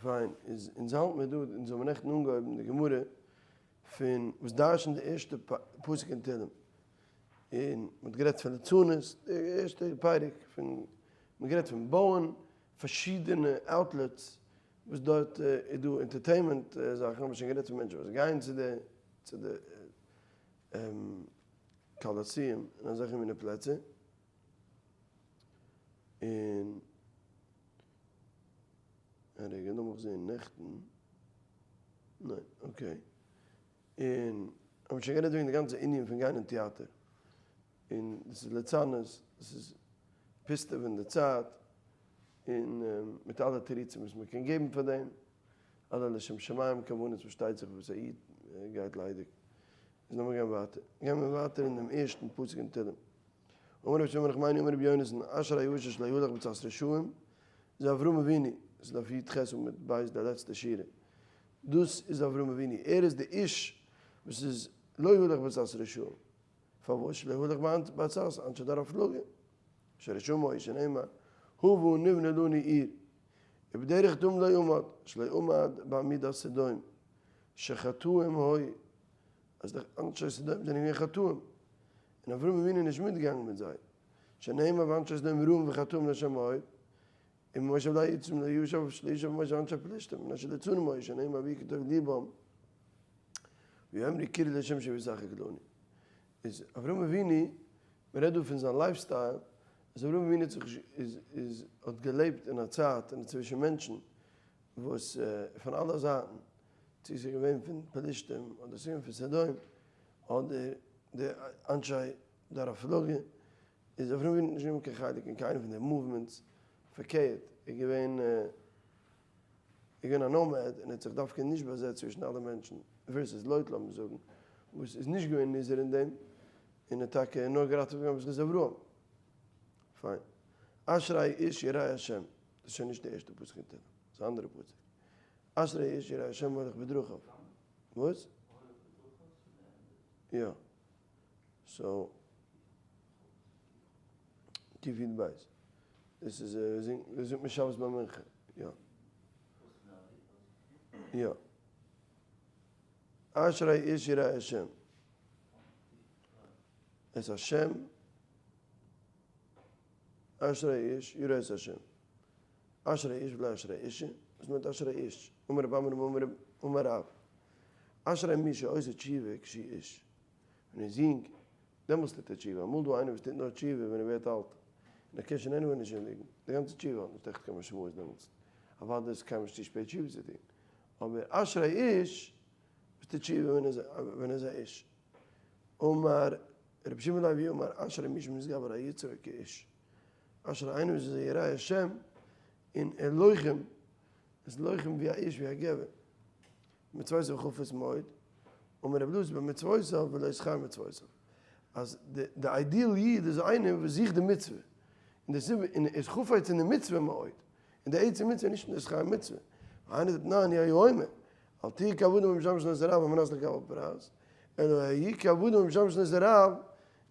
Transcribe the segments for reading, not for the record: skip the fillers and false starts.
פיין, איז אונז האלט מיר דא, אונז האבן נעכטן אנגעהויבן די גמרא פון וואס דרש'נט די ערשטע פסוק אין תהלים, און מ'האט גערעדט פון ליצנות, די ערשטע פרק פון, מ'האט גערעדט פון בויען פארשידענע outlets וואס דארט איז דא entertainment זאכן, האבן שוין גערעדט פון מענטשן וואס גייען צו די צו די Colosseum און אזעלכע מיני פלעצער, און א רגע לאמיך זעהן נעכטן, ניין okay, און האבן שוין גערעדט וועגן די גאנצע ענין פון גיין אין טיאטער, און דאס איז ליצנות, דאס איז פוסטעווען די צייט, און מיט אלע תירוצים וואס מען קען געבן פאר דעם, אלע לשם שמים כוונות פארשטייט זיך וואס א איד גייט ליידיג. איז לאמיר גיין ווייטער. גייען מיר ווייטער אין דעם ערשטן פסוק אין תהלים. אמר רבי שמעון בר נחמני אמר רבי יונתן אשרי האיש אשר לא הלך בעצת רשעים, זה אברהם אבינו, דאס איז דף י"ח עמוד ב' די לעצטע שורה. דאס איז אברהם אבינו, ער איז די איש וואס איז לא הלך בעצת רשעים. פארוואס שלא הלך בעצת אנשי דור הפלגה? שרשעים היו שנאמר הבה נבנה לנו עיר ובדרך תהום לא עמד שלא עמד בעמידת סדום שחטאים היו אז די אנשי סדום זענען געווען חטאים און אברהם אבינו איז נישט מיטגעגאנגען מיט זיי שנאמר ואנשי סדום רעים וחטאים לה' מאוד ובמושב לא יצאו לא ישב שלא ישב במושב אנשי פלשתים און אשר ליצנים היו שנאמר ויהי כי טוב לבם ויאמרו קראו לה' שישחק לנו איז אברהם אבינו מען רעדט דא פון זיין lifestyle, אז אברהם אבינו האט זיך איז איז האט געלעבט אין א צייט און צווישן מענטשן וואס פון אלע זייטן, צו ס'איז געווען פון פלישתים אדער ס'איז געווען פון סדום אדער די אנשי דור הפלגה, איז אברהם אבינו נישט גענומען קיין חלק אין קיינע פון די movements, פארקערט ער איז געווען איז געווען א nomad און האט זיך דווקא נישט באזעצט צווישן אלע מענטשן, versus לוט לאמיר זאגן וואס איז נישט געווען נזהר אין דעם, און האט טאקע נאר געראטעוועט געווארן בזכות אברהם. פיין. אשרי איש ירא השם. דאס איז שוין נישט די ערשטע פסוק אין תהלים. ס'איז א אנדערע פסוק. אשרי איש ירא השם הולך בדרכיו. וואס? יא. so. קי"ב. דאס איז דאס זינגט מען שבת ביי מנחה. יא. יא. אשרי איש ירא השם. את השם, אשרי איש ירא את השם. אשרי איש ולא אשרי אישה, וואס מיינט אשרי איש? אמר רב עמרם אמר אמר רב, אשרי מי שעושה תשובה כשהוא איש. ווען ער איז יונג, דעמאלס טוט ער תשובה. אמאל דא איינער וואס טוט נאר תשובה ווען ער ווערט אלט, און ער קען שוין anyway נישט זינדיגן. די גאנצע תשובה האט נישט עכט קיין משמעות דעמאלס. אוודאי איז קיינמאל נישט צו שפעט תשובה צו טון. אבער אשרי איש וואס טוט תשובה ווען ער איז א איש. אמר רבי שמעון לוי אמר אשרי מי שמתגבר על יצרו כאיש. אשרי איינער וואס איז א ירא השם און ער לוחם, איז לוחם ווי א איש ווי א גבר. מצוותיו חפץ מאוד, אמר רבי אלעזר במצוותיו ולא שכר מצוותיו. אז די ideal איד איז איינער וואס זוכט די מצוה, און די סיבה און איז חפץ אין די מצוה מאוד, און די עצם מצוה נישט אין די שכר מצוה. והיינו דתנן יהא אומר, אל תהיו כעבדים המשמשין את הרב על מנת לקבל פרס, אלא היו כעבדים המשמשין את הרב,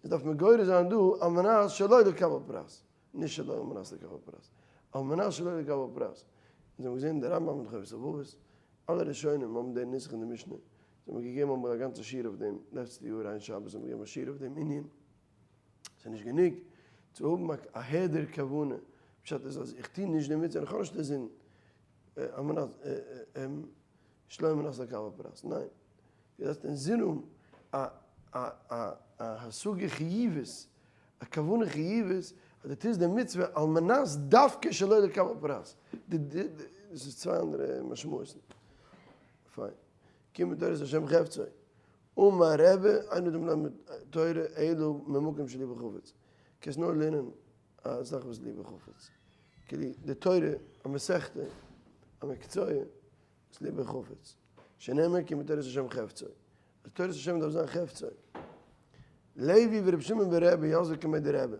איז דארף מען גורס זיין דא על מנת שלא לקבל פרס, נישט שלא על מנת לקבל פרס, על מנת שלא לקבל פרס. אונז האבן געזען די רמב"ם אין חובת הלבבות, אלע ראשונים האבן די נוסח אין די משנה, זיי האבן געגעבן אמאל א גאנצע שיעור אויף דעם, לעצטע יאר איין שבת האבן געגעבן א שיעור אויף דעם ענין, ס'איז נישט גענוג צו האבן א העדר כוונה, פשט איז אז איך טו נישט די מצוה און איך האב נישט אינזין על מנת שלא על מנת לקבל פרס, ניין, דו דארפסט אינזין האבן א א א א השגה חיובית, א כוונה חיובית אז דו טוסט די מצוה על מנת דווקא שלא לקבל פרס, דאס איז צוויי אנדערע משמעות'ן. פיין. כי בתורת השם חפצו. אמר רבי, אין אדם לומד תורה אלא ממקום שליבו חפץ. קענסט נאר לערנען א זאך וואס ליבו חפץ. כאילו די תורה, א מסכתא, א מקצוע, איז ליבו חפץ. שנאמר כי בתורת השם חפצו. אז תורת השם דארף זיין חפצו. לוי ורבי שמעון ברבי יתבי קמיה דרבי.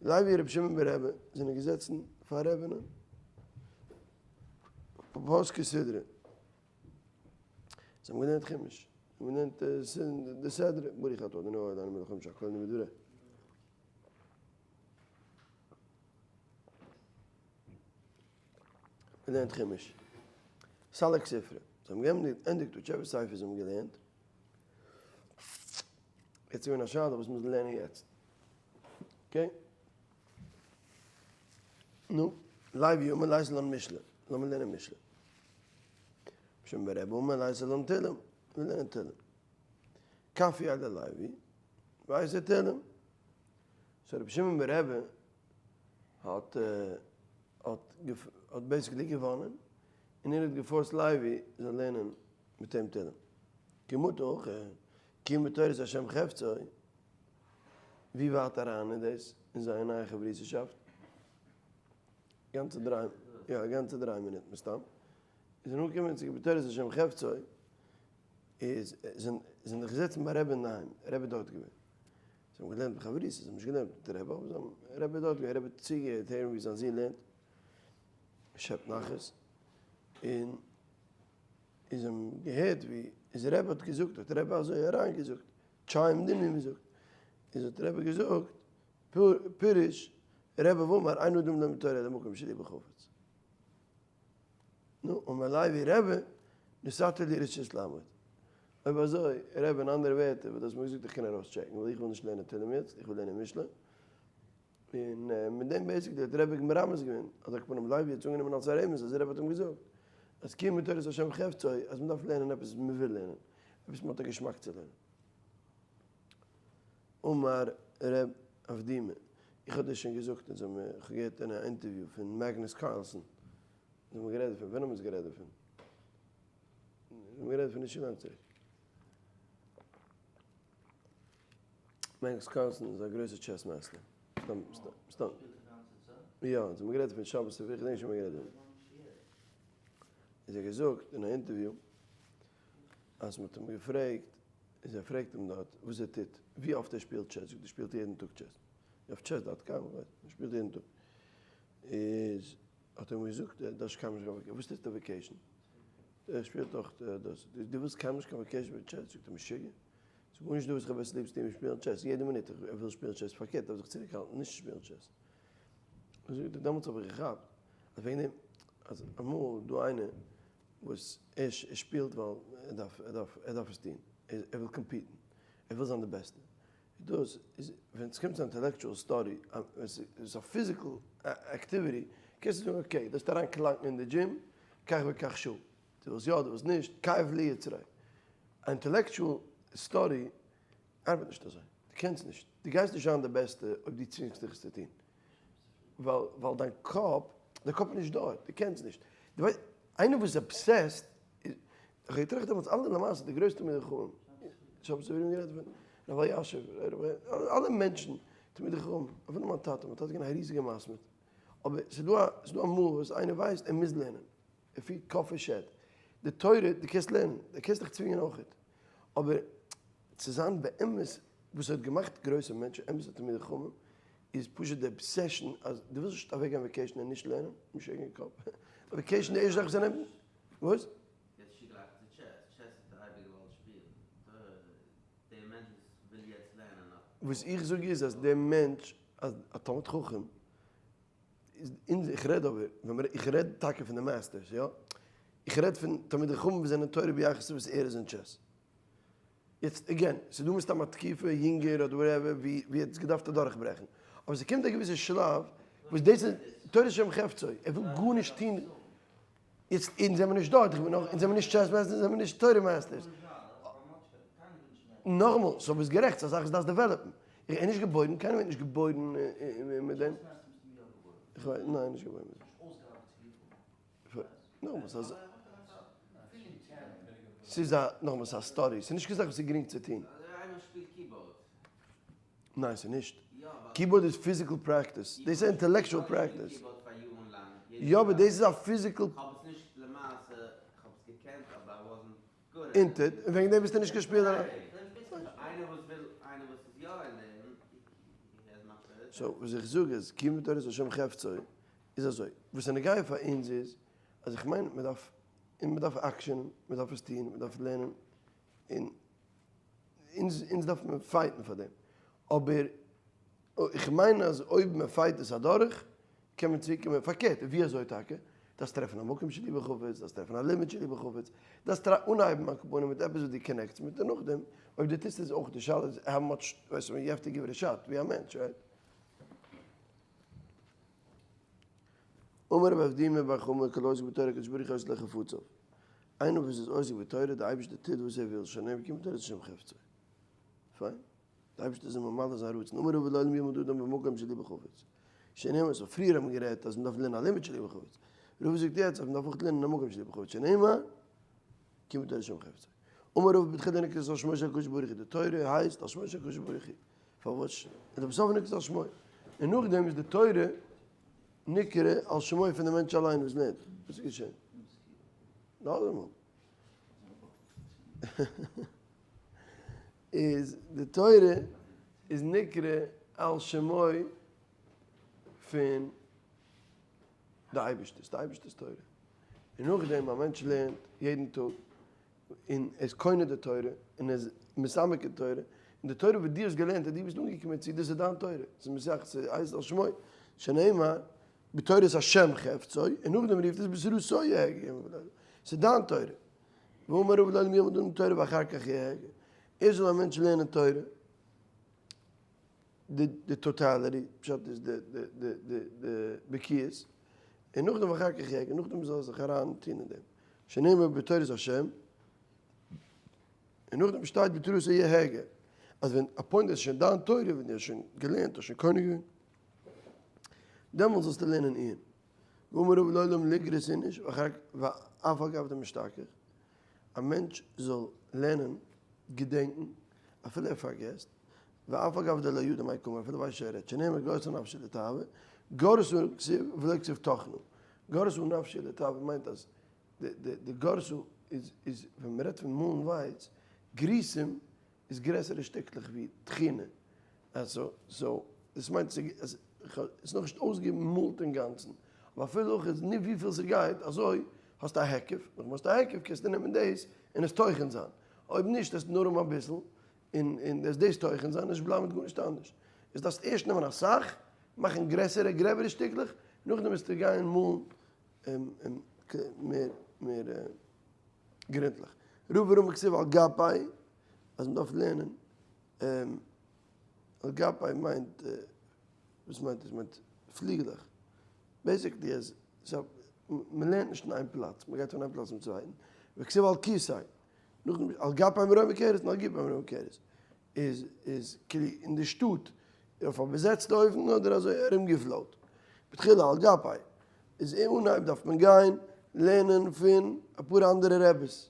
לוי און רבי שמעון ברבי זענען געזעצן פאר רבי'ן. פסקו סדרא. זיי האבן געלערנט חומש. זיי האבן געלערנט די סדרה. ברוך אתה אדוני אלוהינו מלך העולם שהכל נהיה בדברו. געלערנט חומש. סליק ספרא. זיי האבן געענדיגט whichever ספר זיי האבן געלערנט. יעצט איז געווען א שאלה וואס מ'זאל לערנען יעצט. Okay. נו, לוי אמר לייתי לן משלי. לאמיר לערנען משלי. שמעון ברבי אמר לייתי לן תהלים. מיר לערנען תהלים. כפיה ללוי, ואייתי תהלים. So רבי שמעון ברבי האט האט האט basically געוואנען, און ער האט גע force ט לוי זאל לערנען מיט אים תהלים. כמותו אויך, כי אם בתורת השם חפצו, ווי ווייט אריין איז דאס אין זייער נייע חברות'שאפט? גאנצע דריי, יא, גאנצע דריי מינוט מסתם. איז ער אנגעקומען צו בתורת השם חפצו, איז זענען זיך געזעצן ביי רבי אינדערהיים, רבי איז דארט געווען. זיי האבן געלערנט בחברותא, זיי האבן נישט געלערנט מיט רבי, אבער זיי האבן, רבי איז דארט געווען, רבי האט צוגעהערט הערן ווי זיין זון לערנט, שעפט נחת, און איז האבן געהערט ווי איז רבי האט געזאגט, האט רבי אזוי אריינגעזאגט, chimed in ווי מען זאגט, איז האט רבי געזאגט, פירוש, רבי ואמר, אין אדם לומד תורה אלא במקום שליבו חפץ. נו, אמר לוי רבי, נתת לי רשות לעמוד. אויב אזוי, רבי אין אנדערע ווערטער, וואס דו האסט מיר געזאגט איך קען ארויסטשעקן, ווייל איך וויל נישט לערנען תהלים יעצט, איך וויל לערנען משלי. און מיט דעם basically האט רבי מרמז געווען, אז על כל פנים לוי האט עס אנגענומען אלס א רמז אז רבי האט אים געזאגט, אז כי אם בתורת השם חפצו, אז מען דארף לערנען עפעס וואס מען וויל לערנען, עפעס מען האט א געשמאק צו לערנען. אמר ר' אבדימי, איך האב דיר שוין געזאגט אונז האבן מיר, איך האב געהערט אין א אינטערוויו פון מאגנוס קארלסאן, אונז האבן גערעדט דערפון, ווען האבן אונז גערעדט דערפון? אונז האבן גערעדט דערפון נישט צו לאנג צוריק. מאגנוס קארלסאן איז א גרויסע chess master. סתם, סתם, סתם. יא, אונז האבן גערעדט דערפון שבת צופרי, איך געדענק נישט ווען מיר האבן גערעדט דערפון. איז ער געזאגט אין א אינטערוויו אז מ'האט אים געפרעגט, איז ער פרעגט אים דארט וואס ער טוט, ווי אפט ער שפילט chess, זאגט ער שפילט יעדן טאג chess, אויף chess dot com, איך ווייס, ער שפילט יעדן טאג, איז האט ער אים געזאגט ער דארף קיינמאל נישט קיין vacation, וואס טוסטו אויף vacation? ער שפילט דאך דאס, דו ווילסט קיינמאל נישט קיין vacation מיט chess? זאגט ער משוגע, ס'איז גארנישט דא וואס איך האב בעסער ליב צו טון ווי שפילן chess, יעדע מינוט איך וויל שפילן chess, פארקערט דארף זיך צוריקהאלטן נישט צו שפילן chess. זאגט ער דעמאלטס האב איך געכאפט אז וועגן דעם אז אמאל איז דא איינער וואס ער שפילט ווייל ער דארף ער דארף ער דארף עס טון, ער וויל compete ן, ער וויל זיין די בעסטע, דאס איז ווען עס קומט צו intellectual study, ווען ס'איז א physical activity, קענסטו זאגן okay, דארפסט אריין קלאנקן אין די דזשים, כך וכך שעה, דו ווילסט יא דו ווילסט נישט, כאב לי יצרי. א intellectual study ארבעט נישט אזוי, דו קענסט נישט, דו גייסט נישט זיין די בעסטע אויב דו צווינגסט דיך עס צו טון, ווייל ווייל דיין קאפ, דיין קאפ איז נישט דארט, דו קענסט נישט, דו ווייסט, איינער וואס איז obsessed, איך האב געטראכט דעמאלטס אלע למעשה די גרויסע תלמידי חכמים, איך האב עס אויבן גערעדט פון רב אלישיב, אלע מענטשן תלמידי חכמים, אפילו מיין טאטע, מיין טאטע איז געווען א ריזיגע מתמיד, אבער ס'איז דא א, ס'איז דא אמאל וואס איינער ווייסט ער מוז לערנען, ער פירט קאפ און שעט, די תורה, דו קענסט לערנען, דו קענסט דיך צווינגען אויכעט, אבער צו זיין באמת וואס האט געמאכט גרויסע מענטשן אמת'ע תלמידי חכמים איז פשוט די obsession אז דו ווילסט נישט אוועקגיין vacation און נישט לערנען, משוגע אין קאפ, vacation די ערשטע זאך וואס זיי נעמען, וואס? יעצט צוגלייכן צו chess, chess האט ער אייביג געוואלט שפילן, תורה, דער מענטש וואס וויל יעצט לערנען האט. וואס איך זאג איז אז דער מענטש אז א תלמיד חכם איז אונז איך רעד אבער ווען מ'רעדט איך רעד טאקע פון די masters יא, איך רעד פון תלמידי חכמים וואס זענען תורה ביחס צו וואס ער איז אין chess. יעצט again, ס'איז דא מסתם א תקופה, יונגער אדער whatever, ווי ווי ער האט עס געדארפט אדורכברעכן. אבער ס'קומט א געוויסע שלב וואס דאס איז תורת השם חפצו, ער וויל גארנישט טון. יעצט אונז זעמיר נישט דארט, איך בין נאך, אונז זעמיר נישט chess masters, אונז זעמיר נישט תורה masters. נאכאמאל, so ביסט גערעכט, ס'איז א זאך וואס דארפסט develop ן. איך בין נישט געבוירן, קיינער ווערט נישט געבוירן מיט דעם. איך ווייס, ניין, נישט געבוירן מיט דעם. נאכאמאל, ס'איז א, ס'איז א, נאכאמאל, ס'איז א study, ס'איז נישט קיין זאך וואס איז גרינג צו טון. ניין, ס'איז נישט. keyboard איז physical practice, דאס איז intellectual practice. יא, אבער דאס איז א physical. אונטער, און וועגן דעם ביסטו נישט קיין שפילער. so וואס איך זאג איז, כי אם בתורת השם חפצו, איז אזוי, וואס איז נוגע פאר אונז איז, אז איך מיין מען דארף, און מען דארף action, מען דארף עס טון, מען דארף לערנען, און אונז אונז דארף מען fight ן פאר דעם, אבער איך מיין אז אויב מען fight עס אדורך, קען מען צוריקקומען, פארקערט, ווי אזוי טאקע? דארפסט טרעפן א מקום שליבו חפץ, דארפסט טרעפן א לימוד שליבו חפץ, דארפסט אנהייבן על כל פנים מיט עפעס וואס דו connect סט מיט און נאכדעם אויב דו טוסט עס אויך די שאלה איז how much ווייסט יו העוו טו גיוו איט א שאט ווי א מענטש right? אמר רב אבדימי בר חמא כל העוסק בתורה הקדוש ברוך הוא עושה לו חפציו, איינער וואס איז עוסק בתורה די אייבערשטער טוט וואס ער וויל שנאמר כי בתורת השם חפצו. פיין. די אייבערשטער איז אים ממלא זיין רצון, אמר רבא לעולם ילמד אדם במקום שליבו חפץ, שנאמר, so פריער האט מען גערעדט אז מען דארף לערנען א לימוד שליבו חפץ, רבא זאגט יעצט אז מען דארף אויך לערנען א מקום שליבו חפץ, שנאמר, כי בתורת השם חפצו. אמר רבא בתחילה נקראת על שמו של הקדוש ברוך הוא, די תורה הייסט על שמו של הקדוש ברוך הוא, פארוואס? און לבסוף נקראת על שמו, און נאכדעם איז די תורה נקרא על שמו פון די מענטש אליין וואס לערנט, וואס איז געשען? נאכאמאל. איז די תורה איז נקרא על שמו פון די אייבערשטער, ס'איז די אייבערשטער'ס תורה, און נאכדעם א מענטש לערנט יעדן טאג און ער איז קונה די תורה און ער איז מתעמק אין תורה, און די תורה וואס דו האסט געלערנט און דו ביסט אנגעקומען צו, דאס איז דיין תורה, ס'איז מסכת ס'הייסט על שמו, שנאמר בתורת השם חפצו, און נאכדעם רופט עס בתורתו יהגה יומם ולילה, ס'איז דיין תורה. ואמר רבא לעולם ילמד אדם תורה ואחר כך יהגה, ערשט זאל א מענטש לערנען תורה, די totality, פשט איז די די די די בקיאות, און נאכדעם ואחר כך יהגה, נאכדעם זאל ער זיך אריין טון אין דעם, שנאמר בתורת השם, און נאכדעם שטייט בתורתו יהגה, אז ווען א point איז שוין דיין תורה, ווען דו האסט שוין געלערנט, האסט שוין קונה געווען, דעמאלטס זאלסטו לערנען עיון. ואמר רבא לעולם ליגרס איניש ואף על גב דמשתכח, א מענטש זאל לערנען געדענקן אפילו ער פארגעסט, ואף על גב דלא ידע מאי קאמר אפילו ווייסט שוין ער רעדט, שנאמר גרסה נפשי לתאווה, גרסה כתיב ולא כתיב תוכנה, גרסה נפשי לתאווה מיינט אז די גרסה איז ווען מען רעדט פון מאלן ווייץ, גריסים איז גרעסערע שטיקלעך ווי טחינה, so דאס מיינט אז ס'איז נאכנישט אויסגעמאלט אינגאנצן, אבער אפילו אויך איז נישט וויפיל ס'גייט, אזוי האסטו א היקף, נאכדעם האסטו א היקף קענסטו נעמען דאס און עס טוחן זיין, אויב נישט וועסטו נאר האבן אביסל און און וועסט דאס טוחן זיין נישט בלייבן מיט גארנישט אנדערש, איז דארפסט ערשט נעמען אסאך, מאכן גרעסערע גרעבערע שטיקלעך, נאכדעם וועסטו גיין מאלן מער מער גרונטליך. רבא רמי כתיב על גפי אז מ'דארף לערנען על גפי מיינט, וואס מיינט עס? מיינט פליגלעך. basically אז מ'לערנט נישט אין איין פלאץ, מ'גייט פון איין פלאץ צום צווייטן. וכתיב על כסא, נאכדעם על גפי מרומים כרס און על גפי מרומים כרס. איז איז כאילו אין די שטאט אויף א באזעצטע אופן אדער אזוי ארומגעפלאוט. בתחילה על גפי. איז אין אנהייב דארף מען גיין לערנען פון אפאר אנדערע רעביס.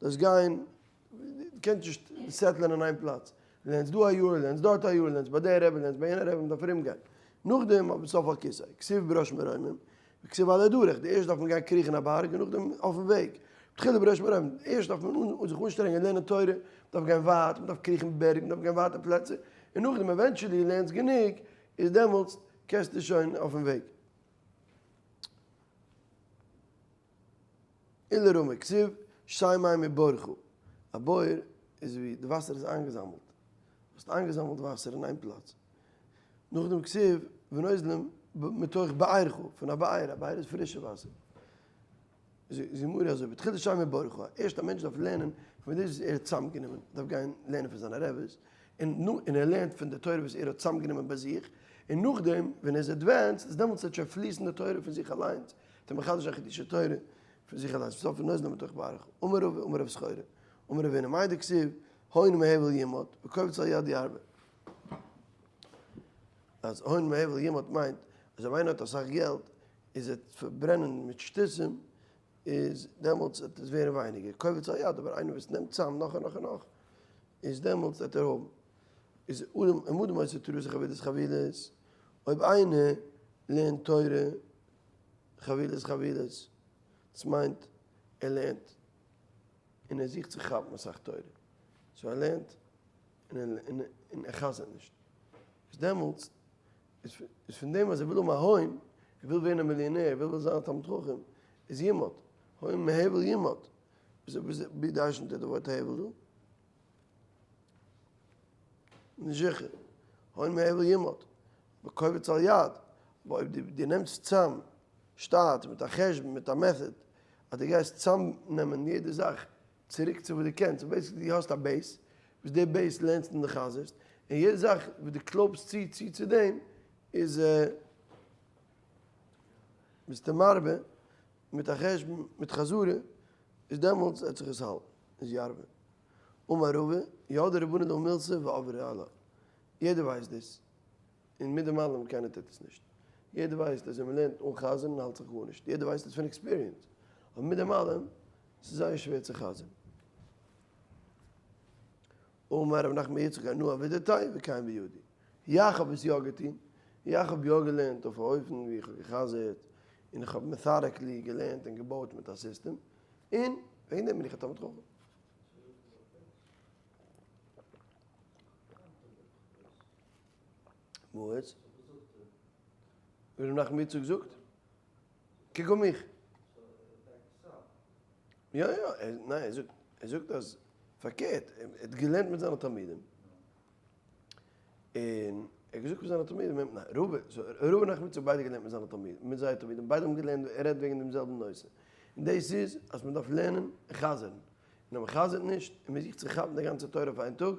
דאס גיין דו קענסט נישט settle ען אין איין פלאץ, לערנסט דא א יאר, לערנסט דארט א יאר, לערנסט ביי דער רבי, לערנסט ביי יענער רבי, מ'דארף ארום גיין. נאכדעם אויפן סוף על כסא, כתיב בראש מרומים, וכתיב על הדרך, די ערשט דארף מען גיין קריכן א בארג און נאכדעם אויפן וועג. בתחילה בראש מרומים, ערשט דארף מען זיך אנשטרענגען לערנען תורה, מ'דארף גיין ווייט, מ'דארף קריכן בערג, מ'דארף גיין ווייטע פלעצער, און נאכדעם eventually לערנסט גענוג, איז דעמאלטס קענסטו שוין אויפן וועג. עולא רמי כתיב שתי מים מבורך, א בור איז ווי די וואסער איז איינגעזאמלט, האסט איינגעזאמלט וואסער אין איין פלאץ, נאכדעם כתיב ונוזלים מתוך בארך, פון א באר, א באר איז פרישע וואסער, איז גמרא אזוי, בתחילת שתי מבורך, ערשט א מענטש דארף לערנען פון דאס וואס ער האט צוזאמגענומען, דארף גיין לערנען פון זיינע רעבעס, און ער לערנט פון די תורה וואס ער האט צוזאמגענומען ביי זיך, און נאכדעם ווען ער איז advanced איז דעמאלטס וועט שוין פליסן די תורה פון זיך אליינס, דער מחדש א חידושי תורה פון זיך אליינס בסוף נוזלה מתוך בארך אמר רבא אמר רב סחורה אמר רב הונא מאי דכתיב הון מהבל ימעט וקובץ על יד ירבה אז הון מהבל ימעט מיינט אז אויב איינער האט אסאך געלט איז ער פארברענען מיט שטותים איז דעמאלטס וועט עס ווערן ווייניגער קובץ על יד אבער איינער וואס נעמט צאם נאך און נאך און נאך איז דעמאלטס וועט ער האבן איז אדם אם אדם עושה תורתו חבילות חבילות אויב איינער לערנט תורה חבילות חבילות, דאס מיינט ער לערנט און ער זוכט צו כאפן אסאך תורה, so ער לערנט און ער חזר'ט נישט, איז דעמאלטס איז פון דעם אז ער וויל האבן א הון, ער וויל ווערן א מיליאנער, ער וויל זיין א תלמיד חכם, איז ימעט, הון מהבל ימעט, ווי דרשנ'ט ער די ווארט הבל דא? נישט זיכער, הון מהבל ימעט, וקובץ על יד, אבער אויב דו נעמסט צאם. שטאט, מיט א חשבון, מיט א method, אז דו גייסט צאמנעמען יעדע זאך צוריק צו וואס דו קענסט, so basically דו האסט א base, וואס די base לערנסטו און דו חזר'סט, און יעדע זאך וואס דו קלויבסט צו צו צו דעם איז ביסטו מרבה מיט א חשבון מיט חזרה, איז דעמאלטס וועט זיך עס האלטן, איז ירבה. אמר רבא, ידעי רבנן דהא מילתא ועברי עלה. יעדער ווייסט דאס, און מיט דעם אלעם קיינער טוט עס נישט. יעדער ווייסט אז ווען מען לערנט אן חזר'ן האלט זיך גארנישט, יעדער ווייסט עס פון experience, אבער מיט דעם אלעם, ס'איז זייער שווער צו חזר'ן. אמר רב נחמן בר יצחק אנא עבידתיה וקיים בידי. יאך האב עס יא געטון, יאך האב יא געלערנט אויף א אופן ווי איך האב גע'חזר'ט, און איך האב methodically געלערנט און געבויט מיט א סיסטעם, און וועגן דעם בין איך א תלמיד חכם. וואס? ווי ר' נחמן יצחק זאגט? קוק אויף מיך. יא יא, ניין ער זאגט, ער זאגט אז פארקערט, ער האט געלערנט מיט זיינע תלמידים, און ער האט געזאגט פאר זיינע תלמידים, ניין, רבא, רבא און נחמן יצחק ביידע געלערנט מיט זיינע תלמידים, מיט זייערע תלמידים, ביידע האבן געלערנט, ער רעדט וועגן דעם זעלבן נושא, און דאס איז אז מען דארף לערנען און חזר'ן, און אז מען חזר'ט נישט, און מען זוכט צו כאפן די גאנצע תורה אויף איין טאג,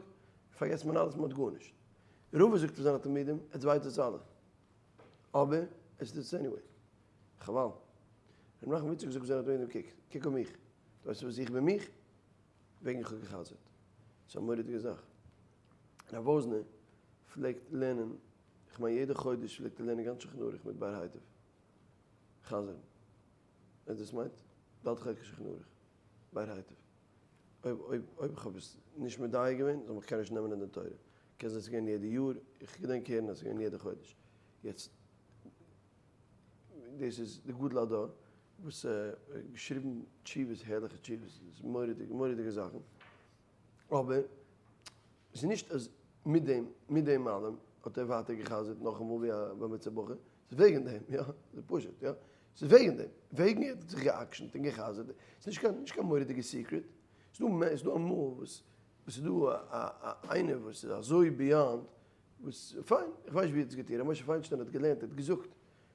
פארגעסט מען אלעס, מען האט גארנישט. רבא זאגט פאר זיינע תלמידים, עטס ווייסט עס אלע, אבער עטס טוט עס anyway. חבל. ר' נחמן יצחק זאגט זיינע תלמידים, קוק, קוק אויף מיך, דו ווייסט וואס איך בין מיך? וועגן איך האב גע'חזר'ט. ס'איז א מורא'דיגע זאך. רב וואזנער פלעגט לערנען, איך מיין יעדע חודש פלעגט ער לערנען גאנץ שולחן ערוך מיט באר היטב. חזר'ן. ווייסט וואס מיינט? ד' חלקי שולחן ערוך. באר היטב. אויב אויב אויב איך האב עס נישט מדייק געווען, זאל מיך קיינער נישט נעמען אין דין תורה. קען זיין ס'איז געווען יעדע יאר, איך געדענק הערן אז ס'איז געווען יעדע חודש. יעצט, דאס איז די גדול הדור וואס האט געשריבן תשובות, הערליכע תשובות, ס'איז מורא'דיגע מורא'דיגע זאכן. אבער ס'איז נישט אז מיט דעם מיט דעם אלעם האט ער ווייטער גע'חזר'ט נאכאמאל ווי א בר מצוה בחור, ס'איז וועגן דעם, יא, ס'איז פשוט, יא, ס'איז וועגן דעם, וועגן ער האט זיך גע'עקשנ'ט און גע'חזר'ט, ס'איז נישט קיין נישט קיין מורא'דיגע secret, ס'איז דא ס'איז דא אמאל וואס וואס ס'איז דא א א איינער וואס איז אזוי beyond וואס פיין, איך ווייס נישט ווי ער האט עס געטון, ר' משה פיינשטיין האט געלערנט, ער האט געזאגט, ער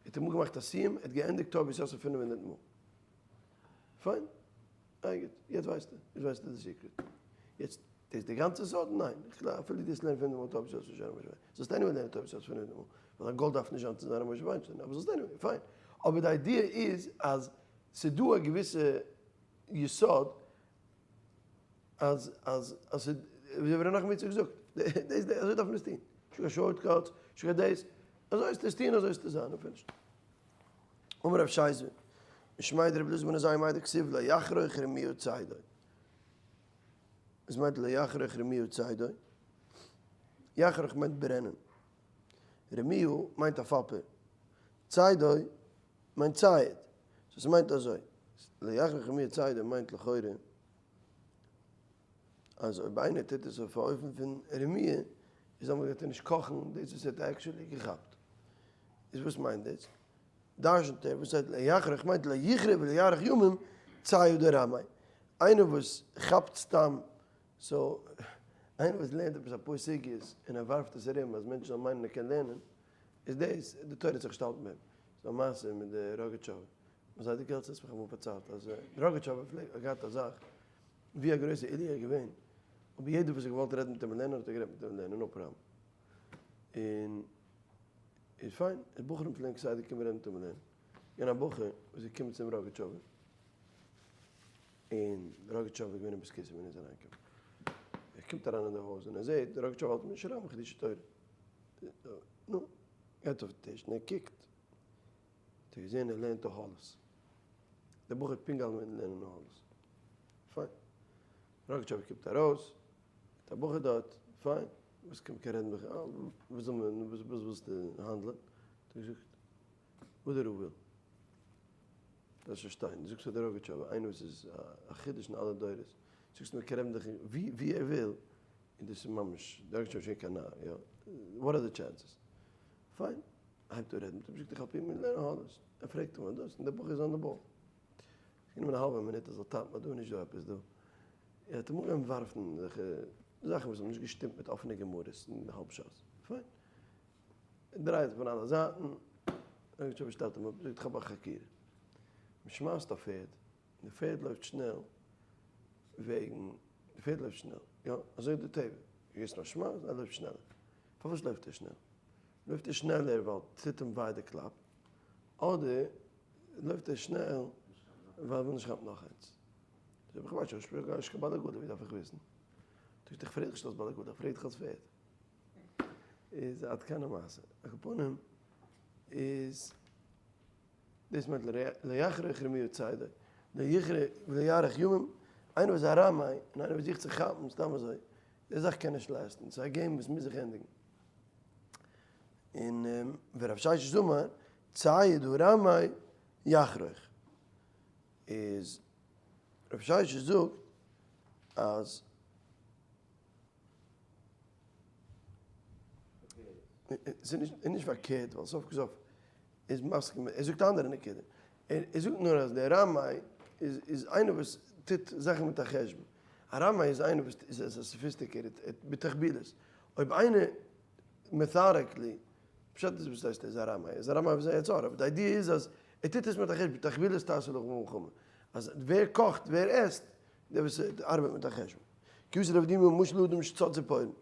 האט אמאל געמאכט א סיום, ער האט געענדיגט תור בית יוסף 500 מאל. פיין. זייער גוט, יעצט ווייסטו, יעצט ווייסטו די secret. יעצט, דאס איז די גאנצע סוד? ניין, איך גלייב אפילו דו לערנסט פינף מאל תור בית יוסף נישט זיין ר' משה פיינשטיין. זאלסט anyway לערנען תור בית יוסף פינף מאל, ווייל דיין goal דארף נישט זיין צו זיין ר' משה פיינשטיין, אבער זאלסט anyway, פיין. אבער די idea איז אז ס'איז דא א געוויסע יסוד אז אז אז ס'איז, ווי ר' נחמן יצחק זאגט, דאס דאס אזוי דארף מען עס טון. נישטא קיין shortcuts, נישטא קיין דאס, אזוי זאלסטו עס טון, אזוי זאלסטו זיין, און finished. אמר רב ששת, משמיה דרבי אלעזר בן עזריה מאי דכתיב לא יחרוך רמיה צידו. וואס מיינט לא יחרוך רמיה צידו? יחרוך מיינט ברענען. רמיה מיינט א פאפער. צידו מיינט ציד. so ס'מיינט אזוי, לא יחרוך רמיה צידו מיינט לכאורה אז אויב איינער טוט עס אויף א אופן פון רמיה, איז אמאל גייט ער נישט קאכן דאס וואס ער האט actually געכאפט. איז וואס מיינט דאס? דרשנ'ט ער וואס הייסט לא יחרוך מיינט לא יכרה ולא יאריך ימים ציד הרמאי. איינער וואס כאפט סתם, so איינער וואס לערנט עפעס אפאר סוגיות און ער ווארפט עס ארום אז מענטשן זאלן מיינען ער קען לערנען, איז דאס, די תורה האט זיך נישט האלטן ביי אים. ס'איז א מעשה מיט די ראגאטשאווער. וואס זייט די געלט האסט מיך אמאל פארציילט אז די ראגאטשאווער פלעגט האט געהאט א זאך ווי א גרויסע עילוי ער איז געווען, אבער יעדער וואס האט געוואלט רעדן מיט אים אין לערנען האט ער גערעדט מיט אים אין לערנען no problem. און איז פיין, די בחורים פלעגן כסדר קומען רעדן מיט אים אין לערנען. געווען א בחור וואס איז געקומען צום ראגאטשאווער, און די ראגאטשאווער איז געווען אין בית כסא ווען ער איז אריינגעקומען. ער קומט אריין אין די הויז און ער זעט די ראגאטשאווער האלט מיט שרייבן חידושי תורה. נו, גייט אויפן טיש און ער קוקט, האט ער געזען ער לערנט אהלות. דער בחור האט פונקט געהאלטן מיטן לערנען אהלות. פיין. ראגאטשאווער קומט ארויס, מיט א בחור דארט, פיין, וואס קען מען רעדן בכלל, וואס זאל מען, וואס ווילסטו האנדלען? האט ער געזאגט, וואס דער רב וויל. דארפסט פארשטיין, דו זאגסט פאר דער ראגאטשאווער, איינער וואס איז א חידוש אין אלע דורות, זאגסט מען קען רעדן דיך ווי ער וויל, און דאס איז ממש, דער ראגאטשאווער איז שוין קיין נאר, יא, what are the chances? פיין, הייבט אן רעדן מיט אים, זאגט איך האב פיר מיליאן האלערס, ער פרעגט אים דאס, און דער בחור איז on the ball. ס'איז גענומען א האלבע מינוט ער זאל טייפן אז דא איז נישט דא עפעס דא. ער האט אים אנגעהויבן ווארפן אזעלכע זאכן וואס האבן נישט געשטימט מיט אפענע גמרות אין האלב שס. פיין. ער דרייט פון אלע זייטן. ראגאטשאווער שטעלט אים אפ, זאגט איך האב א חקירה. מען שמייסט א פערד, די פערד לויפט שנעל וועגן, די פערד לויפט שנעל, יא, אזוי איז די טבע, דו געבסט אים א שמייס, ער לויפט שנעלער. פארוואס לויפט ער שנעל? לויפט ער שנעלער ווייל טוט אים וויי די קלאפ, אדער לויפט ער שנעל ווייל ער וויל נישט כאפן נאך איינס? זאג איך, כ'ווייס נישט, איך בין נישט קיין בעל עגלה, ווי דארף איך וויסן? זאגט ער, איך פרעג דיך נישט אלס בעל עגלה, איך פרעג דיך אלס פערד. איז עד כאן המעשה. על כל פנים איז דאס מיינט לא יחרוך רמיו צידה, לא יכרה ולא יאריך ימים, איינער וואס איז א רמאי און איינער וואס זוכט צו כאפן סתם אזוי, די זאך קען נישט last ן, ס'איז א game וואס מוז זיך ענדיגן. און ורב ששת אמר, ציד הרמאי יחרוך. איז רב ששת זאגט אז ס'איז נישט פארקערט ווייל סוף כל סוף איז מסכים, ער זאגט א אנדערע נקודה, ער זאגט נאר אז דער רמאי איז איינער וואס טוט זאכן מיט א חשבון, א רמאי איז איינער וואס איז א sophisticated, בתחבולות, אויב איינער methodically, פשט איז וואס הייסט ער איז א רמאי, ער איז א רמאי אויף זיין יצר הרע, אבער די idea איז אז ער טוט עס מיט א חשבון, בתחבולות תעשה לך מלחמה, אז ווער קאכט ווער עסט, דער וואס ארבעט מיט א חשבון. כי אתא רב דימי משל לאדם שצד ציפורים,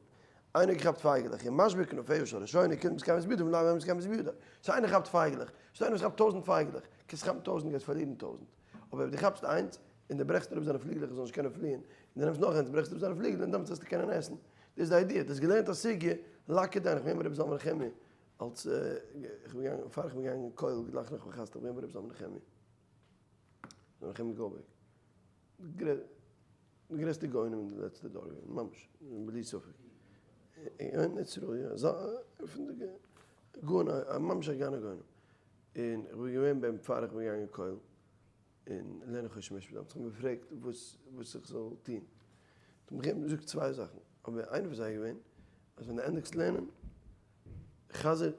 איינער האט געכאפט פייגעלעך, ומשביר כנפיה של ראשונה, כולן מתקיימות בידו ולאו הן מתקיימות בידו. so איינער כאפט פייגעלעך, ס'דא איינער וואס כאפט טויזענט פייגעלעך, קענסט כאפן טויזענט גייסט פארלירן טויזענט, אבער אויב דו כאפסט איינס, און דו ברעכסט אראפ זיינע פליגלעך ער זאל נישט קענען פליען, און דו נעמסט נאך איינס ברעכסט אראפ זיינע פליגלען, דעמאלטס וועסטו קענען עסן. דאס איז די idea, דו האסט געלערנט א סוגיא, לאקער דיין, איך בין געווען ביי רבי זלמן נחמיה, אלס איך בין געגאנגען, פאר איך בין געגאנגען אין כולל גלייך נאך מיין חתונה, איך בין געווען ביי רבי זלמן נחמיה, זלמן נחמיה גאלדבערג. די גרעסטע גאונים אין די לעצטע דור געווען, ממש, בלי ספק. אין ארץ ישראל, יא, פון די גאון, ממש א גאון הגאונים. און איך בין געווען ביי אים פאר איך בין געגאנגען אין כולל, און לערנען חושן משפט, האט זיך אים געפרעגט וואס וואס איך זאל טון. האט ער מיר געזאגט צוויי זאכן, אבער איינע פון זיי איז געווען, אז ווען דו ענדיגסט לערנען, חזר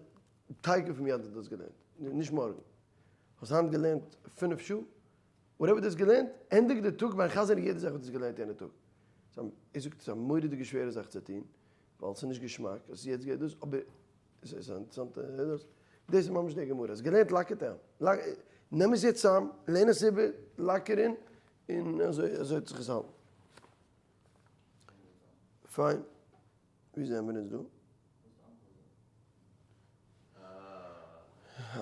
תיכף ומיד דו האסט געלערנט, נישט מארגן. האסט היינט געלערנט פינף שעה, whatever דו האסט געלערנט, ענדיג די טאג ביים חזר'ן יעדע זאך וואס דו האסט געלערנט יענע טאג. ער זאגט עס איז א מורא'דיגע שווערע זאך צו טון, ווייל עס איז נישט געשמאק, עס איז יעצט גייט דאס, אבער עס איז א אינטערעסאנטע דאס, דאס איז ממש די גמרא, האסט געלערנט lock it down, נעם עס יעצט צאם, לערן עס איבער, lock it in, און אזוי אזוי האט זיך עס האלטן. פיין, ווי זענען מיר אונז דא?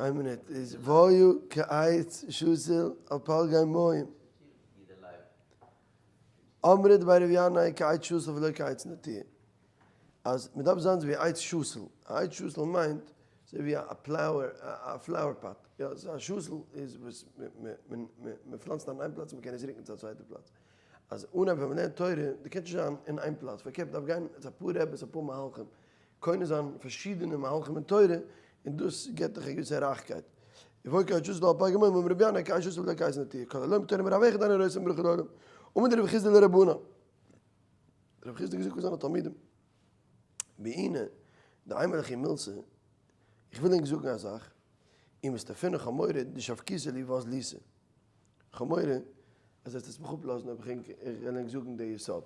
איין מינוט, איז והיה כעץ שתול על פלגי מים. אמרי דבי רבי ינאי כעץ שתול ולא כעץ נטוע. אז מען דארף זיין אזויווי עץ שתול. א עץ שתול מיינט אזוי ווי א flower, א flower pot. יא, א שתול איז וואס מען פלאנצט אין איין פלאץ און מען קען עס רוקן צו א צווייטע פלאץ. אז אנהייב ווען מ'לערנט תורה, דו קענסט נישט זיין אין איין פלאץ, פארקערט מ'דארף גיין צו אפאר רעבעס אפאר מהלכים, קונה זיין פארשידענע מהלכים אין תורה, און דאס געבט דיך א געוויסע רייכקייט. והיה כעץ שתול על פלגי מים אמר רבי ינאי כעץ שתול ולא כעץ נטוע, כל הלומד תורה מרב אחד אינו רואה את ברכה לעולם, אמר רב חסדא לרבנן, רב חסדא האט געזאגט פאר זיינע תלמידים, בעינא דאימא לכו מילתא, איך וויל ענק זאגן א זאך, אי מסתפינא כ'האב מורא דשבקיתו לי ואזליתו. כ'האב מורא אז עטס וועטס מיך אפלאזן אויב איך וועל ענק זאגן די יסוד.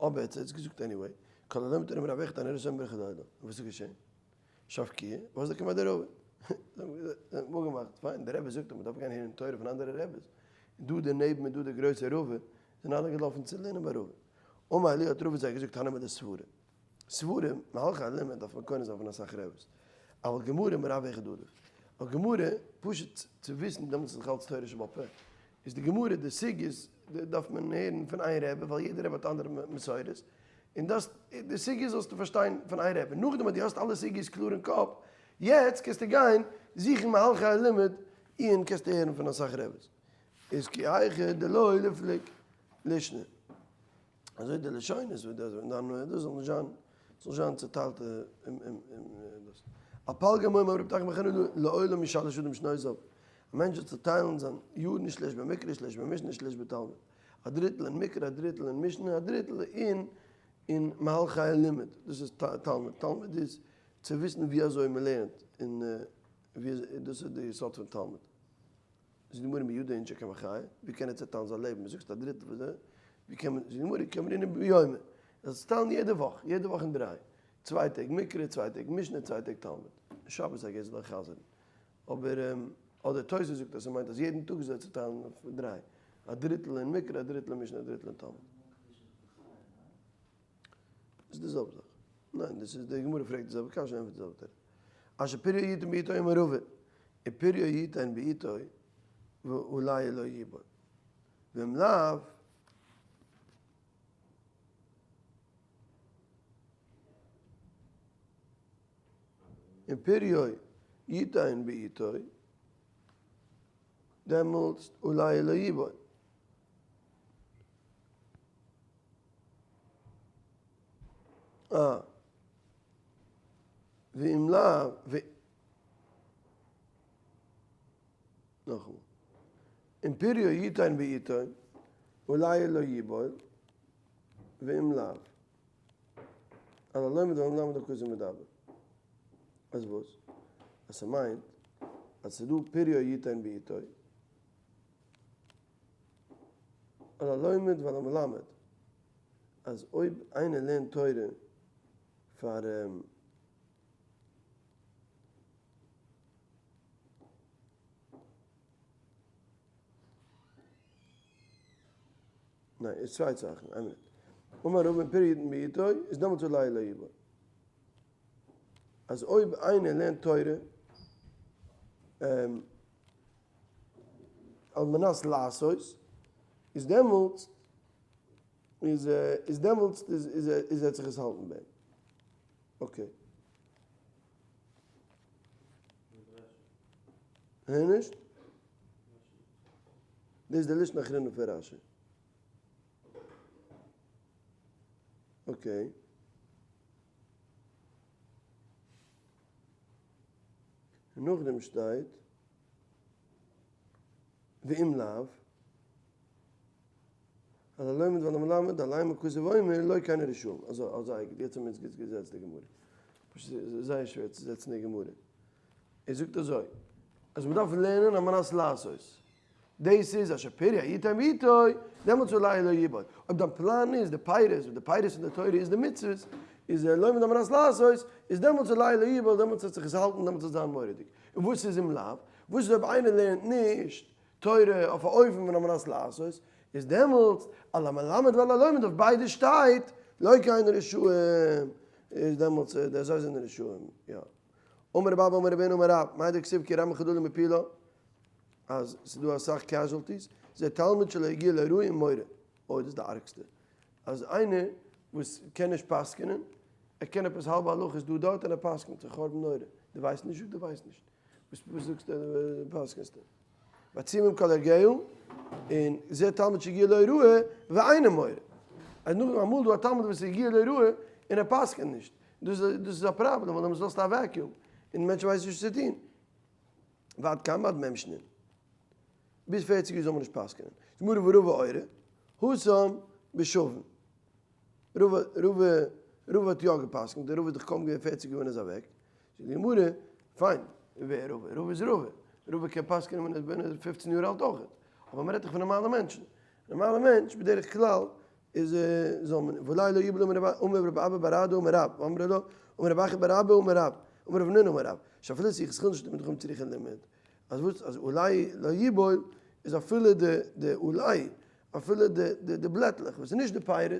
אבער עטס האטס געזאגט anyway, כל הלומד תורה מרב אחד אינו רואה את ברכה לעולם. און וואס איז געשען? שבקוה ואזלו קמיה דרבא. זיי האבן אפגעמאכט, פיין, דער רבי זאגט אז מ'דארף גיין הערן תורה פון אנדערע רעבעס. און דא דערנעבן איז דא דער גרויסער רבא, זענען אלע געלאפן צו לערנען ביי רבא. אמר להו האט רבא זיי געזאגט הני מילי סברה. סברה, מהלכי הלימוד דארף מען קונה זיין פון אסאך רעבעס. אבל גמרא מרב אחד עדיף. אבער גמרא, פשוט צו וויסן דעמאלטס איז דאך אלץ תורה שבעל פה. איז די גמרא די סוגיות דארף מען הערן פון איין רבי ווייל יעדע רבי האט אנדערע מסורות. און דאס די סוגיות זאלסטו פארשטיין פון איין רבי. נאכדעם אז דו האסט אלע סוגיות קלאר אין קאפ, יעצט קענסטו גיין זוכן מהלכי הלימוד און קענסטו הערן פון אסאך רעבעס. איז כי היכי דלא ליפלוג לישנא. אזוי די לשונות וואס דאס ווען דאן דאס זאל נישט זיין זאל נישט זיין צוטיילט אין דאס על פלגי מים אמר רבי תנחום בר חנינא לעולם ישלש אדם שנותיו א מענטש זאל צוטיילן זיין יארן שליש במקרא שליש במשנה שליש בתלמוד א דריטל אין מקרא א דריטל אין משנה א דריטל אין אין מהלכי הלימוד דאס איז תלמוד תלמוד איז צו וויסן ווי אזוי מען לערנט און ווי דאס איז די יסוד פון תלמוד. זאגט די גמרא מי ידע אינשי קמא חיי, ווי קען ער צעטיילן זיין לעבן, זאגסט א דריטל פון די, ווי קען מען, זאגט די גמרא קאמרינן ביומא, ער זאל צעטיילן יעדע וואך, יעדע וואך אין דריי, צוויי טעג מקרא, צוויי טעג משנה, צוויי טעג תלמוד, שבת א געז זאל ער חזר'ן, אבער אדער תוס' זאגט אז ס'מיינט אז יעדן טאג זאל ער צוטיילן אויף דריי, א דריטל אין מקרא, א דריטל אין משנה, א דריטל אין תלמוד. איז די זעלבע זאך. ניין, דאס איז די גמרא פרעגט די זעלבע קשיא און ענטפערט די זעלבע תירוץ. אשר פריו יתן בעתו אמר רבא, ופריו יתן בעתו ואולי לא יבוא. ואם לאו, און פריו יתן בעתו, דעמאלטס אולי לא יבוא. אה. ואם לאו, ו. נאכאמאל. אם פריו יתן בעתו, אולי לא יבול, ואם לאו. על הלומד ועל המלמד הכתוב מדבר. אז וואס? אז ס'מיינט אז ס'דא פריו יתן בעתו, על הלומד ועל המלמד, אז אויב איינער לערנט תורה פאר ניין, איז צוויי זאכן, איין מינוט. אמר רבא אם פריו יתן בעתו, איז דעמאלטס אולי לא יבול. אז אויב איינער לערנט תורה על מנת לעשות, איז דעמאלטס איז איז דעמאלטס איז איז איז ער זיך עס האלטן ביי אים. Okay. הער נישט? דאס איז די לישנא אחרינא פון רשי. Okay. און נאכדעם שטייט ואם לאו, על הלומד ועל המלמד, עליהם הכתוב אומר, לא כן הרשעים. אזוי, אזוי, יעצט האבן מיר אונז גוט געזעצט די גמרא. פשוט זייער שווער צו זעצן די גמרא. ער זאגט אזוי, אז מען דארף לערנען על מנת לעשות. דאס איז אשר פריו יתן בעתו, דעמאלטס אולי לא יבול. אויב דיין פלאן איז די פירות, די פירות פון די תורה איז די מצוות, איז לומד על מנת לעשות, איז דעמאלטס אולי לא יבול, דעמאלטס וועט זיך עס האלטן, דעמאלטס וועט זיין מורא'דיג. און וואס איז אם לאו? וואס איז אויב איינער לערנט נישט תורה אויף א אופן פון על מנת לעשות, איז דעמאלטס על המלמד ועל הלומד אויף ביידע שטייט לא כן הרשעים, איז דעמאלטס די אזוי זענען רשעים, יא. אמר רב אבא אמר רב הונא אמר רב, מאי דכתיב כי רבים חדלים הפילה, אז ס'איז דא אסאך casualties, זה תלמיד שלא הגיע להוראה ומורה, אוי דאס איז די ארגסטע, אז איינער וואס קען נישט פסק'נען, ער קען עפעס האלבע הלכות דא דארט און ער פסק'נט, ס'איז חורבן נורא, דו ווייסט נישט זאג דו ווייסט נישט, וואס זאגסטו פסק'נסטו? ועצומים כל הרגהו, און זה תלמיד שהגיע להוראה ואינו מורה, אז נאכדעם אמאל דא א תלמיד וואס הגיע להוראה און ער פסק'נט נישט, דאס איז א פראבלעם ווייל דעמאלטס לאזטו א vacuum און מענטשן ווייסן נישט וואס צו טון. ועד כמה עד מ' שנין. ביז פערציג יאר זאל מען נישט פסק'נען. גמרא ורבא אורי, התם בשווין. רבא רבא רבא האט יא געפסק'נט, דער רבא איז דאך קוים געווען פערציג יאר ווען ער איז אוועק. זאגט די גמרא, פיין, ווער רבא? רבא איז רבא. רבא קען פסק'נען ווען ער איז ווען ער איז פופצן יאר אלט אויכעט. אבער מען רעדט דאך פון נארמאלע מענטשן. נארמאלע מענטש בדרך כלל איז זאל מען ואולי לא יבלע אמר רבי אבא בר אדא אמר רב ואמרי לה אמר רבי אחא בר אבא אמר רב אמר רב נונא אמר רב שאפילו שיחת חולין שתלמידי חכמים צריכין לימוד אז וואס אז אולי לא יבול איז אפילו די די אולי אפילו די די די בלעטלעך וואס איז נישט די פירות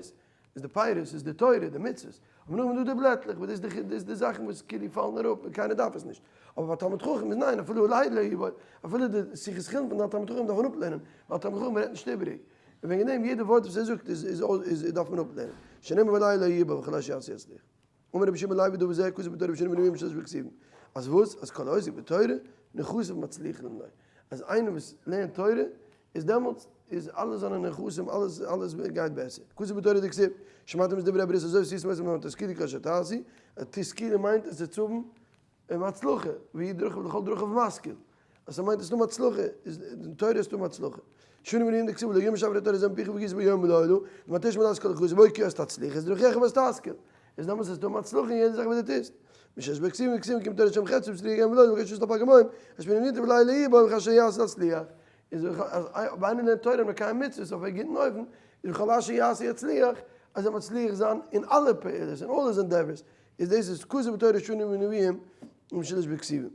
איז די פירות איז די תורה די מצוות אבער נאכדעם איז דא די בלעטלעך וואס דאס דאס איז די זאכן וואס כאילו פאלן אראפ און קיינער דארף עס נישט אבער ביי תלמיד חכם איז ניין אפילו אולי לא יבול אפילו די שיחת חולין פון א תלמיד חכם דארף מען אפלערנען ווייל א תלמיד חכם רעדט נישט איבעריג און וועגן דעם יעדע ווארט וואס ער זאגט איז איז איז דארף מען אפלערנען, שנאמר ואולי לא יבול וכל אשר יעשה יצליח. אמר רבי שמעון לוי דבר זה כתוב בתורה בשנים ונביאים משלש בכתובים, אז וואס? אז כל העוסק בתורה נכסיו מצליחין לו, אז איינער וואס לערנט תורה איז דעמאלטס איז אלע זיינע נכסים אלעס אלעס גייט בעסער, כתוב בתורה דכתיב, שמעתם את דברי הברית הזאת ועשיתם אותם למען תשכילו כל אשר תעשו, תשכילו מיינט עס צו האבן און הצלחה, ויהי דרכיו לכל דרכיו משכיל, אז ס'מיינט עס נאר הצלחה, איז אין תורה איז דא הצלחה. שנים ונביאים דכתיב לא ימוש עברי תורה זעם פיך וגיס ביום ולילה, למען תשמע דעת כל חוץ בו כי אז תצליח את דרכיך ואז תשכיל. איז דעמאלטס איז דא הצלחה אין יעדע זאך וואס דו טוסט. משש בכתיב וכתיב כי מתורה שם חפצו וצריך גם ולא וכש שתפק המים, אשר בנבנית ולילה יהיה בו וכאשר יעשה תצליח. איז אויב איינער לערנט תורה און מקיים מצוות אויף א גוטן אופן, איז וכל אשר יעשה יצליח, אז ער מצליח זיין אין אלע פעולות, אין all his endeavors, איז דאס איז כתוב בתורה שנים ונביאים ומשולש בכתובים.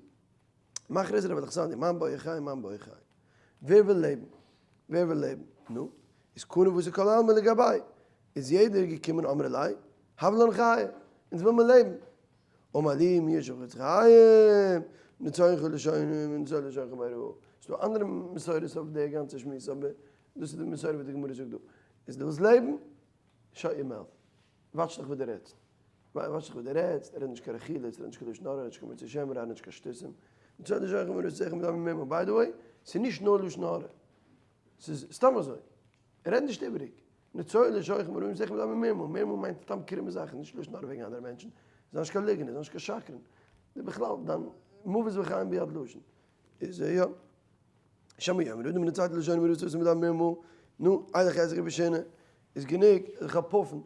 מכריז רבי אלכסנדר, מאן בעי חיי מאן בעי חיי. ווער וויל לעבן? ווער וויל לעבן? נו, איז קנה ואתו כל עלמא לגביה. איז יעדער געקומען אמרי ליה, הב לן חיי, אונז וויל מיר לעבן. אמר להו מיהו שחפץ חיים, נצור לשונו ונצור לשונך מרע. ס'דא אנדערע מסורות אויף די גאנצע שמועס אבער דאס איז די מסורה וואס די גמרא זאגט דא. איז דו ווילסט לעבן? shut your mouth. watch דיך וואס דו רעדסט. watch דיך וואס דו רעדסט, רעד נישט קיין רכילות, רעד נישט קיין לשון הרע, רעד נישט קיין מוציא שם רע, רעד נישט קיין שטותים. נצור לשונך מרע מדבר מרמה. by the way, ס'איז נישט נאר לשון הרע. ס'איז סתם אזוי. רעד נישט איבעריג. נצור לשונך מרע מדבר מרמה. מרמה מיינט סתם קרומע זאכן, נישט לשון הרע וועגן אנדערע מענטשן. זיי נישט קיין ליגנער, זיי נישט קיין שקרן. בכלל, דיין מוות וחיים ביד לשון. איז יא. שמא יאמר אדם נצרתי לשונו מרע מדבר מרמה. נו, איידער חסד געווען איז גענוג זיך אפאפן.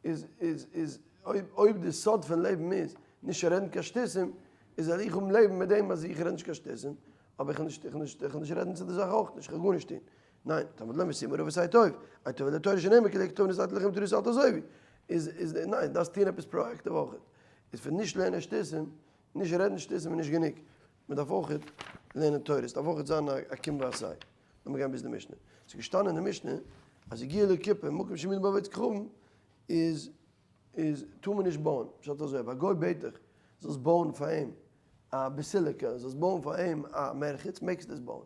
איז איז איז אויב אויב די סוד פון לעבן איז נישט רעדן קיין שטותים, איז זאל איך האבן לעבן מיט דעם אז איך רעד נישט קיין שטותים, אבער איך נישט איך נישט איך נישט רעדן צו די זאך אויך נישט, איך וועל גארנישט טון. ניין, תלמוד לומר שימו רב עשה טוב, אין טוב אלא תורה שנאמר כדי כתוב נתתי לכם תורתי אל תעזובו. איז איז ניין, דארפסט טון עפעס proactive אויך. איז פון נישט לערנען שטותים, נישט רעדן שטותים איז נישט גענוג. מען דארף אויך לערנען תורה, ס'דארף אויך זיין א קום ועשה. לאמיר גיין ביז די משנה. ס'איז געשטאנען אין די משנה אז הגיע לכיפה מקום שהעמידו בו עבודת כוכבים איז איז טאר מען נישט בויען. פשט אזוי, אויב א גוי בעט דיך זאלסט בויען פאר אים א בעסיליקא, זאלסט בויען פאר אים א מרחץ, מעגסטו עס בויען.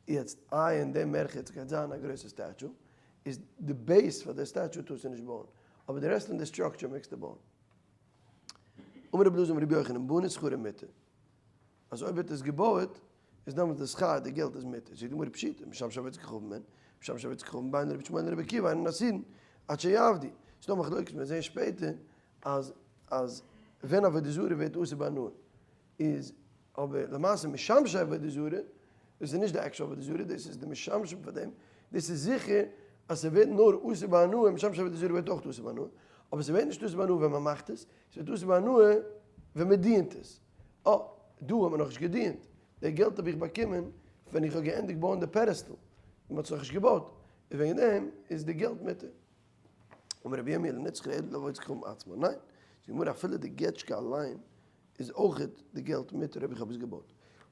יעצט איי אין דעם מרחץ גייט זיין א גרויסע statue, איז די base פאר די statue טארסטו נישט בויען, אבער די רעסט פון די structure מעגסטו בויען. אמר רבי אלעזר אמר רבי יוחנן בנה שכרו מותר, אז אויב האט עס געבויעט איז דעמאלטס די שכר די געלט איז מותר, זאגט די גמרא פשיטא, משמשי עבודת כוכבים אין, משמשי עבודת כוכבים בין רבי ישמעאל לרבי עקיבא אינן אסורין עד שיעבדו, ס'איז דא מחלוקת מיר זעהן שפעטער אז אז ווען עבודה זרה ווערט אסור בהנאה איז אבער למעשה משמשי עבודה זרה, דאס איז נישט די actual עבודה זרה דאס איז די משמשים פאר דעם, דאס איז זיכער אז ס'ווערט נאר אסור בהנאה, משמשי עבודה זרה ווערט אויך אסור בהנאה, אבער ס'ווערט נישט אסור בהנאה ווען מ'מאכט עס, ס'ווערט אסור בהנאה ווען מ'דינט עס. אה, דא האט מען נאכנישט געדינט, די געלט האב איך באקומען ווען איך האב געענדיגט בויען די pedestal, און מ'האט עס נאכנישט געבויט, איז וועגן דעם איז די געלט מותר. אמר רבי ירמי' לא נצרכה אלא לעבודת כוכבים עצמן, ניין, זאגט די גמרא אפילו די געטשקע אליין איז אויכעט די געלט מותר אויב איך האב עס געבויט.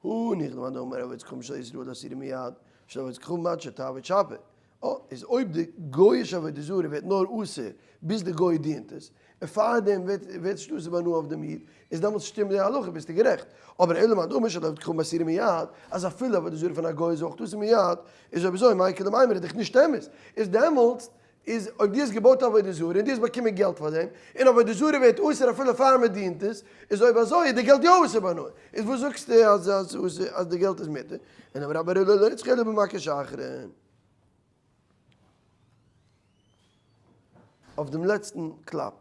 הניחא למאן דאמר עבודת כוכבים של ישראל אסורה מיד, של עבודת כוכבים עד שתעבוד שפיר. אה, איז אויב די גוי'אישע עבודה זרה ווערט נאר אסור ביז די גוי דינט עס, און פארדעם ווערט ווערט נישט אסור בהנאה אויף דעם איד, איז דעמאלטס שטימט די הלכה, ביסטו גערעכט. אבער אלא למאן דאמר של עבודת כוכבים אסורה מיד, אז אפילו עבודה זרה פון א גוי איז אויך אסור מיד, איז אויב אזוי מאי איכא למימר איז דאך נישט אמת, איז דעמאלטס איז אויב דו האסט געבויט עבודה זרה און דו האסט באקומען געלט פאר דעם, און עבודה זרה ווערט אסור אפילו פאר מען דינט עס, איז אויב אזוי איז די געלט יא אסור בהנאה, איז וואס זאגסטו אז אז די געלט איז מותר? און אמר רבה לא לא נצרכה אלא במכש אחרון. אויף דעם לעצטן קלאפ.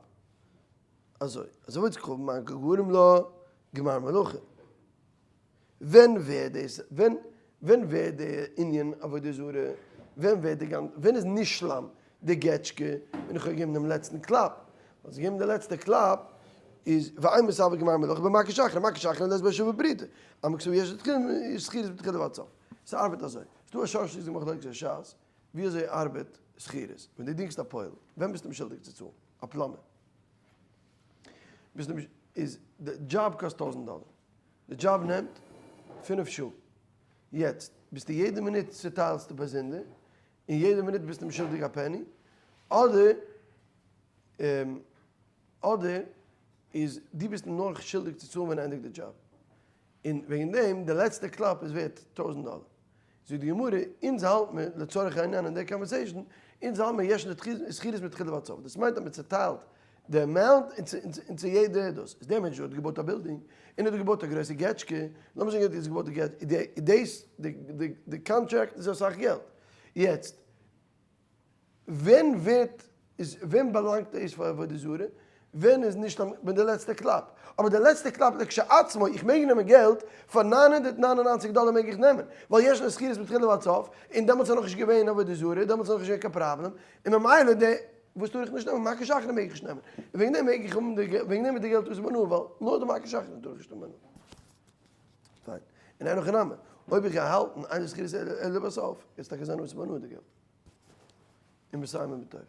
אזוי, אזוי וואלט זיך מאן גרים לה גמר מלאכה. ווען ווערט דאס, ווען ווען ווערט די ענין עבודה זרה, ווען ווערט די גאנצע, ווען איז נשלם די געטשקע, ווען איך האב געגעבן דעם לעצטן קלאפ, וואס געגעבן די לעצטע קלאפ איז ואין מסבב גמר מלאכה במכה שחרית, מכה שחרית לית בה שווה פרוטה, אמר כתוב יש שכירות מתחילה ועד סוף, ס'ארבעט אזוי, ס'דא א שורש'דיגע מחלוקת אין שס ווי אזוי ארבעט שכירות, ווען דו דינגסט א פועל, ווען ביסטו אים שולדיג צו צאלן? א plumber. ביסט אים איז די דזשאב קאסט טויזנט דאלער, די דזשאב נעמט פינף שעה, יעצט ביסטו יעדע מינוט צוטיילסטו באזונדער, און יעדע מינוט ביסטו אים שולדיג א פעני, אדער אדער איז דו ביסט אים נאר שולדיג צו צאלן ווען ער ענדיגט די דזשאב, און וועגן דעם די לעצטע קלאפ איז ווערט טויזנט דאלער. זאגט די גמרא, אונז האלט מיר, לצורך הענין אין די conversation, אונז האלט מיר יש שכירות מתחילה ועד סוף, דאס מיינט אז מען צעטיילט די amount און צו יעדע דאס, איז דער מענטש דא האט געבויט א בילדינג, און ער האט געבויט א גרויסע געטשקע, לאמיר זאגן ער האט יעצט געבויט די געטשקע, דאס די קאנטראקט איז אסאך געלט, יעצט ווען ווערט איז ווען באלאנגט דאס פאר עבודה זרה? ווען איז נישט ווען די לעצטע קלאפ? אבער די לעצטע קלאפ לכשעצמו, איך מעג נעמען געלט, פאר 999 דאלער מעג איך נעמען, ווייל ישנה שכירות מתחילה ועד סוף, און דעמאלטס איז נאכנישט געווען עבודה זרה, דעמאלטס איז נאכנישט געווען קיין פראבלעם, און ממילא די וואס טאר איך נישט נעמען, מכה שחרית מעג איך נישט נעמען, און וועגן דעם מעג איך האבן די וועגן דעם איז די געלט אסור בהנאה, ווייל נאר די מכה שחרית טאר איך נישט נעמען. פיין. און אין הכי נמי, אויב איך גיי האלטן אינה שכירות אלא בסוף, איז טאקע זיין אסור בהנאה די געלט. און מסיימים בטוב.